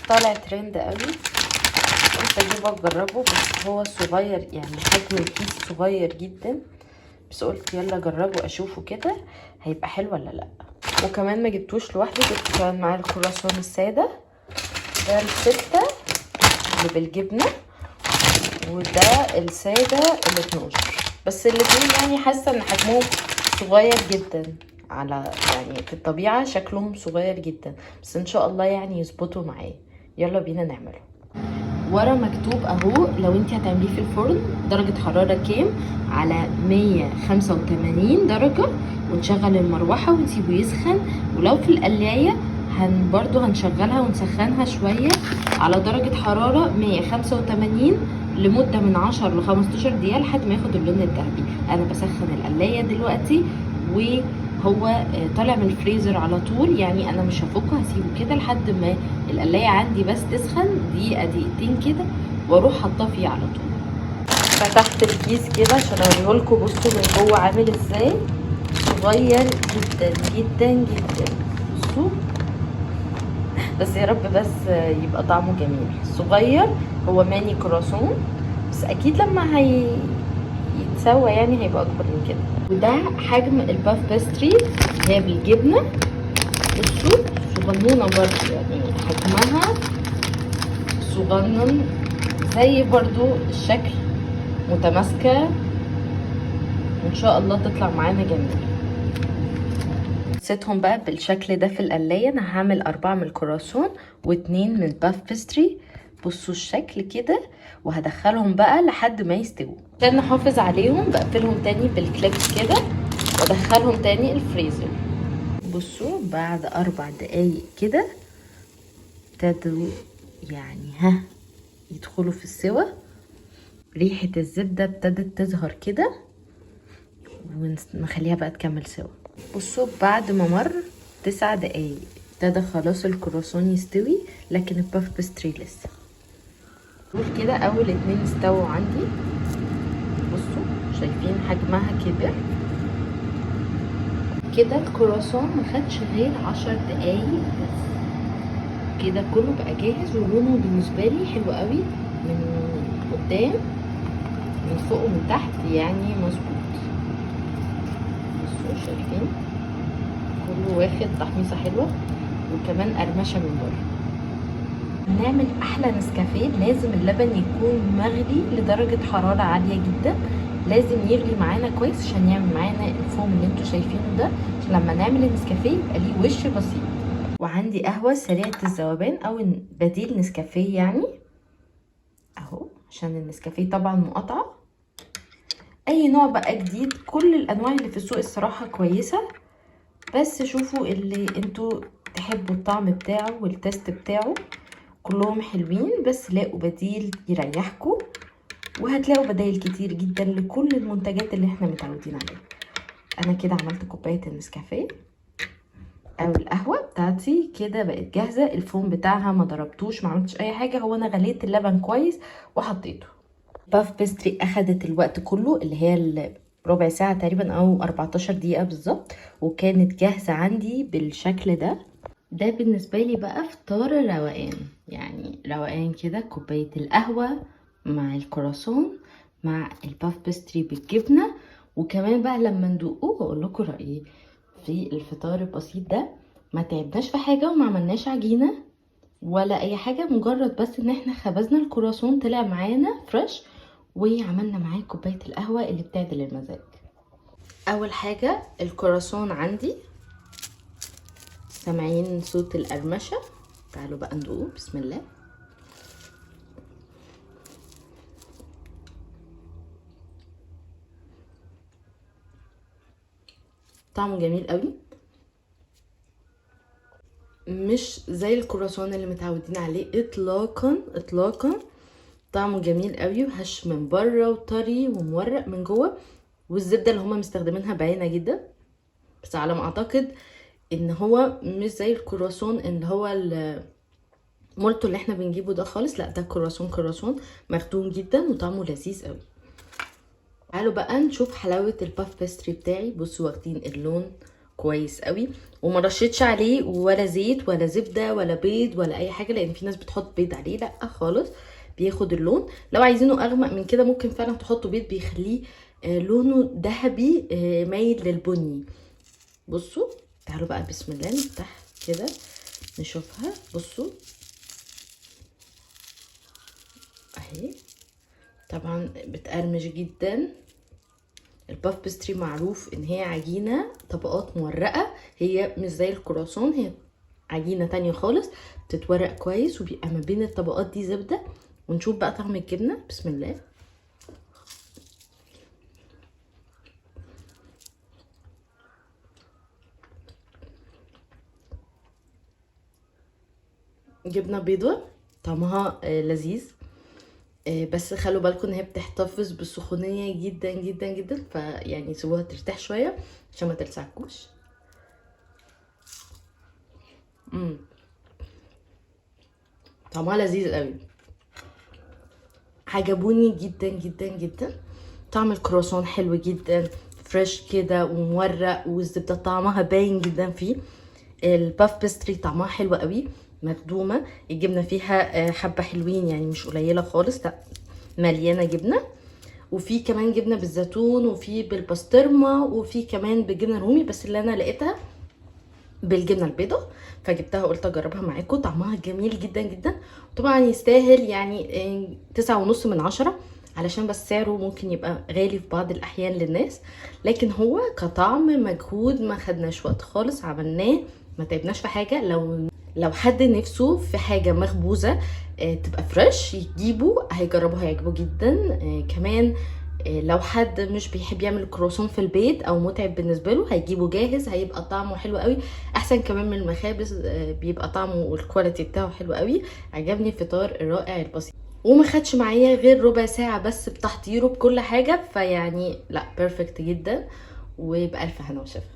طالع ترند قوي، قلت اجيبه اجربه. بس هو صغير يعني حجم الكيس صغير جدا، بس قلت يلا اجربه اشوفه كده هيبقى حلو ولا لا. وكمان ما جبتوش لوحده، جبت كمان معاه الكراسون السادة ده الستة اللي بالجبنه، وده السادة ال 12. بس الاتنين يعني حاسه ان حجمهم صغير جدا، على يعني في الطبيعة شكلهم صغير جدا، بس ان شاء الله يعني يظبطوا معايا. يلا بينا نعمله. ورا مكتوب اهو لو انت هتعمليه في الفرن درجة حرارة كام، على 185 درجة، ونشغل المروحة ونسيبه يسخن. ولو في القلاية برضو هنشغلها ونسخنها شوية على درجة حرارة 185 لمدة من 10 ل 15 دقيقة لحد ما ياخد اللون الذهبي. انا بسخن القلاية دلوقتي وهو طالع من الفريزر على طول، يعني انا مش هفكه، هسيبه كده لحد ما القلاية عندي بس تسخن دقيقة دقيقتين كده واروح حاطاه فيه على طول. فتحت الكيس كده عشان اوريهولكوا. بصوا من جوه عامل ازاي، صغير جدا جدا جدا. بصوا بس يا رب بس يبقى طعمه جميل. صغير هو ماني كراسون، بس اكيد لما هي يتسوى يعني هيبقى اكبر من كده. وده حجم ال puff pastry اللي هي بالجبنه. بصوا صغنونه برضو، يعني حجمها صغنن زي برضو الشكل، متماسكة، وان شاء الله تطلع معانا جميلة. حطيتهم بقى بالشكل ده في القلايه. انا هعمل 4 من الكراسون و2 من ال puff pastry. بصوا الشكل كده، وهدخلهم بقى لحد ما يستووا. عشان نحافظ عليهم بقفلهم تاني بالكليبس كده وادخلهم تاني الفريزر. بصوا بعد 4 دقايق كده ابتدوا يعني يدخلوا في السوا. ريحة الزبدة ابتدت تظهر كده، ونخليها بقى تكمل سوا. بصوا بعد ما مر 9 دقايق ابتدى خلاص الكرواسون يستوي، لكن ال puff pastry لسه. دول كده اول 2 استووا عندي. بصوا شايفين حجمها كبر كده. الكرواسون ما خدش غير 10 دقايق بس كده، كله بقى جاهز، ولونه بالنسبة لي حلو قوي من قدام من فوق ومن تحت، يعني مظبوط. بصوا شايفين كله واخد تحميصه حلوة، وكمان قرمشه من بره. نعمل احلى نسكافيه لازم اللبن يكون مغلي لدرجة حرارة عالية جدا، لازم يغلي معانا كويس عشان يعمل معانا الفوم اللي انتوا شايفينه ده، عشان لما نعمل النسكافيه يبقى ليه وش بسيط. وعندي قهوة سريعة الذوبان او بديل نسكافيه يعني اهو، عشان النسكافيه طبعا مقاطعه. اي نوع بقى جديد، كل الانواع اللي في السوق الصراحة كويسة، بس شوفوا اللي انتوا تحبوا الطعم بتاعه وال taste بتاعه، كلهم حلوين، بس لاقوا بديل يريحكم، وهتلاقوا بدايل كتير جدا لكل المنتجات اللي احنا متعودين عليها. انا كده عملت كوباية النسكافيه او القهوة بتاعتي كده بقت جاهزة. الفوم بتاعها ما ضربتوش، ما عملتش اي حاجة، هو انا غليت اللبن كويس وحطيته. puff pastry اخدت الوقت كله اللي هي ربع ساعة تقريبا او 14 دقيقة بالظبط، وكانت جاهزة عندي بالشكل ده. ده بالنسبة لي بقى فطار الروقان، يعني روقان كده، كوباية القهوة مع الكراسون مع ال puff pastry بالجبنه. وكمان بقى لما ندوقوه هقول لكم رايي في الفطار البسيط ده. ما تعبناش في حاجة وما عملناش عجينه ولا اي حاجة، مجرد بس ان احنا خبزنا الكراسون طلع معانا fresh، وعملنا معاه كوباية القهوة اللي بتعدل المزاج. اول حاجة الكراسون عندي، سامعين صوت القرمشه؟ تعالوا بقى ندوقه، بسم الله. طعمه جميل قوي، مش زي الكرواسون اللي متعودين عليه اطلاقا اطلاقا. طعمه جميل قوي، وهش من بره وطري ومورق من جوه، والزبده اللي هما مستخدمينها باينة جدا. بس على ما اعتقد ان هو مش زي الكرواسون اللي هو المولتو اللي احنا بنجيبه ده خالص، لا ده كرواسون كرواسون مخدوم جدا وطعمه لذيذ قوي. تعالوا بقى نشوف حلاوة ال puff pastry بتاعي. بصوا واخدين اللون كويس قوي. وما رشيتش عليه ولا زيت ولا زبدة ولا بيض ولا اي حاجة، لان في ناس بتحط بيض عليه، لا خالص، بياخد اللون. لو عايزينه اغمق من كده ممكن فعلا تحطوا بيض، بيخليه لونه ذهبي مايل للبني. بصوا تعالوا بقى بسم الله نفتح كده نشوفها. بصوا اهي، طبعا بتقرمش جدا. ال puff pastry معروف ان هي عجينة طبقات مورقة، هي مش زي الكرواسون، هي عجينة تانية خالص، بتتورق كويس وبيبقى ما بين الطبقات دي زبدة. ونشوف بقى طعم الجبنة، بسم الله. جبنة بيضة طعمها لذيذ، بس خلوا بالكم ان هي بتحتفظ بالسخونية جدا جدا جدا، فيعني سيبوها ترتاح شوية عشان ما تلسعكوش. طعمها لذيذ قوي، عجبوني جدا جدا جدا. طعم الكرواسون حلو جدا، fresh كده ومورق، والزبدة طعمها باين جدا فيه. ال puff pastry طعمها حلو قوي، مخدومة، الجبنة فيها حبة حلوين يعني مش قليلة خالص، لا مليانة جبنة. وفي كمان جبنة بالزيتون، وفي بالبسطرمة، وفي كمان بالجبنة الرومي، بس اللي انا لقيتها بالجبنة البيضاء فجبتها قلت اجربها معاكم. طعمها جميل جدا جدا، طبعا يستاهل 9.5 من 10، علشان بس سعره ممكن يبقى غالي في بعض الاحيان للناس، لكن هو كطعم مجهود ما خدناش وقت خالص، عملناه ما تعبناش في حاجة. لو حد نفسه في حاجة مخبوزة، تبقى فريش يجيبه، هيجربه هيعجبه جدا. كمان، لو حد مش بيحب يعمل كرواسون في البيت او متعب بالنسبة له هيجيبه جاهز، هيبقى طعمه حلو قوي، احسن كمان من المخابز، بيبقى طعمه وال quality بتاعه حلو قوي. عجبني الفطار الرائع البسيط، وما خدش معايا غير ربع ساعة بس بتحضيره بكل حاجة، فيعني لا perfect جدا، وبألف هنا وشفا.